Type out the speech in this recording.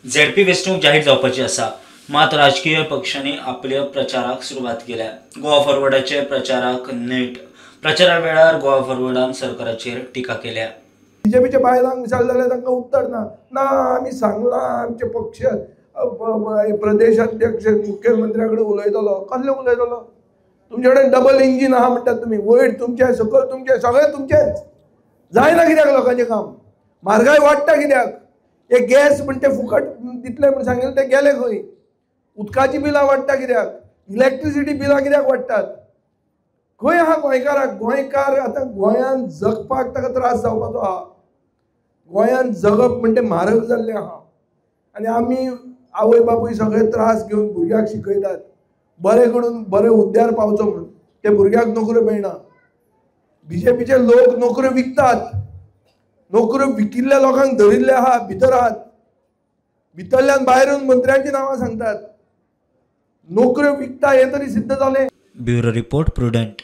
ZP वेंचणूक जाहीर जावपाची आसा. मात राजकीय पक्षांनी आपल्या प्रचाराक सुरवात केल्या. गोवा फॉरवर्डाचे प्रचाराक नेट. प्रचारा वेळार गोवा फॉरवर्डान सरकाराचेर टिका केल्या. बीजेपीच्या बायलांक विचारलें जाल्यार तांकां उत्तर ना. ना आमी सांगलां आमचे पक्ष प्रदेश अध्यक्ष मुख्यमंत्र्या कडेन उलयतलो. कसलें उलयतलो? तुमचे कडेन डबल इंजीन आहा म्हणटात तुमी, वयर तुमचें सकयल तुमचें, सगळें तुमचेंच. जायना कित्याक लोकांचें काम? म्हारगाय वाडटा कित्याक? हे गॅस म्हण ते फुकट दितले म्हण सांगिल्लें ते गेले खंय? उदकाचीं बिलां वाडटा कित्याक? इलेक्ट्रिसिटी बिलां कित्याक वाडटात? खंय आहा गोंयकाराक? गोंयकार आतां गोंयांत जगपाक ताका त्रास जावपाचो आहा. गोंयांत जगप म्हणटे म्हारग जाल्लें आहा. आनी आमी आवय बापूय सगळे त्रास घेवन भुरग्याक शिकयतात, बरें करून बरें हुद्द्यार पावचो म्हणून. ते भुरग्याक नोकऱ्यो मेळना. बीजेपीचे लोक नोकऱ्यो विकतात. नोकऱ्यो विकिल्ल्या लोकांक धरिल्ले आहा, भितर आहात. भितरल्यान भायर येवन मंत्र्यांची नांवां सांगतात. नोकऱ्यो विकता हें तरी सिद्ध जालें. Bureau report, Prudent.